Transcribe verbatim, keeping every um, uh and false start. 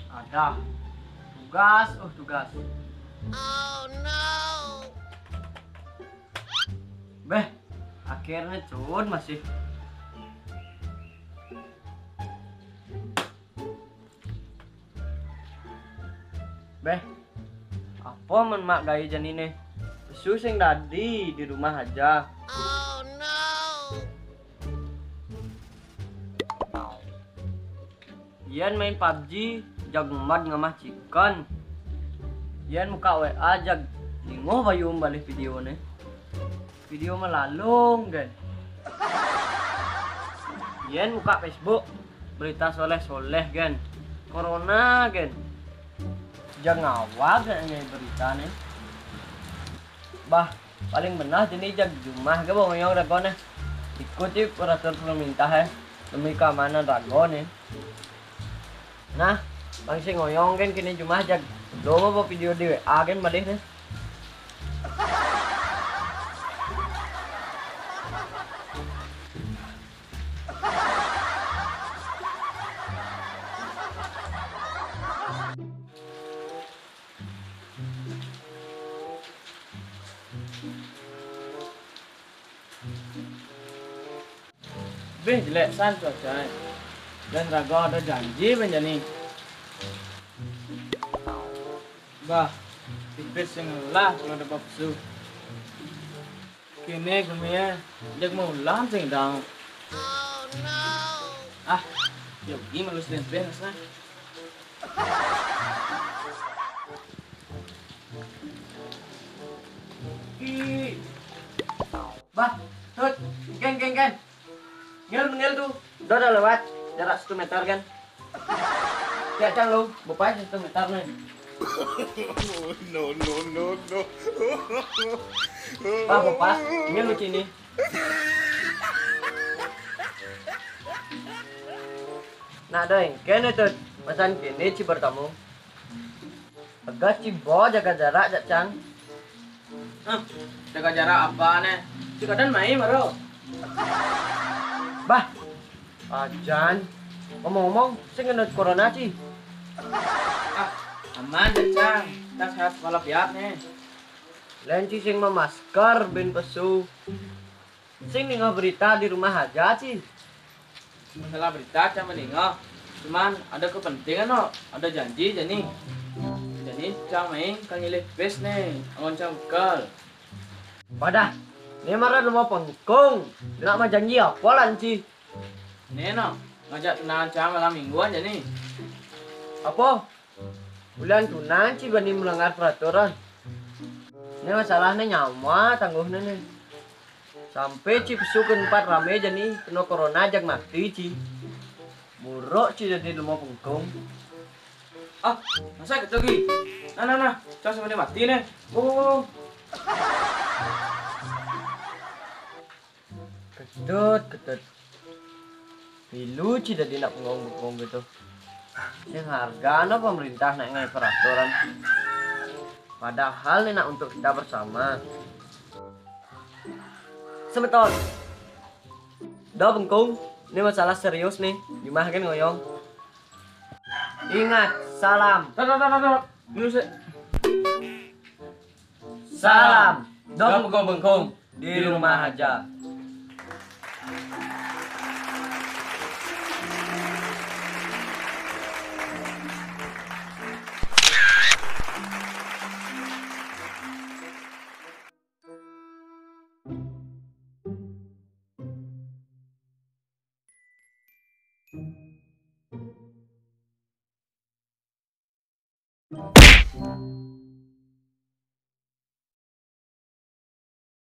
Ada tugas, uh tugas. Beh, akhirnya Cun masih. Beh, apa men mak gawe jani ne? Pesu sing dadi di rumah aja. Yen main pabji, jag mad ngamah chicken. Yen muka W A, jag ninguh bayu balih video ne. Video melalung gen. Yen muka Facebook, berita soleh-soleh gen. Corona gen. Jag ngawag ne berita ne. Bah, paling benah jani jag jumah ge ngoyong rago ne. Ikuti peraturan pemerintah e, demi keamanan rago ne. Nah, bang sing ngoyong gen kini jumah, jag lomo ba video di W A gen balih ne. Beh, jelek san cuaca e. Dan raga ada janji ben jani. Bah, tipis sing lah kalau ada bakso. Kini gumi e, dek mau ulam sing dang. Ah, yogi malu selempeh nasna. Ih. Bah, Tut, gen, gen, gen. Ngel, ngel tuh. Udah, udah lewat. Jarak satu meter kan. Ya, Cang, lu. Bupai satu meter nih. No, no, no, no. Bah, bupai. Ngel lu sini. Nah, doi, kene tuh. Masan kini ci bertamu. Tegas ci bo jaga jarak jak Cang. Hah, jaga jarak apa ne? Ci kadan mai maro. Bah, ajan. Ngomong-ngomong, sing kena corona ci. Ah, aman jak Cang. Kita sehat walafiat ne. Len ci sing memasker bin pesu. Sing ninga berita di rumah aja ci. Masalah berita Cang meninga. Cuman ada kepentingan no, ada janji jani. Jani Cang main kan nyilih pis ne, angon Cang bekal. Padah, ne mara rumah pengkung. Nak mah janji apa lan ci? Ne no, ngajak tunangan Cang malam mingguan jani. Apa? Bulan tunangan ci bani melanggar peraturan. Ini masalahnya nyawa tangguhnya nih. Sampai ci pesu ke tempat rame jani kena corona jag mati ci. Buruk ci jadi lemah pengkung. Ah, masa gitu Gi? Nah, nah, nah, Cang sampai mati nih. Oh. Ketut, ketut. Pilu ci dadi nak pengong-pengong gitu. Sing harga no pemerintah nak ngai peraturan. Padahal ni nak untuk kita bersama. Semeton. Dah bengkung, ini masalah serius nih. Jumah kan ngoyong. Ingat, salam. Tar, tar, tar, tar, tar. Dulu sih. Salam. Dok bengkung-bengkung di rumah aja.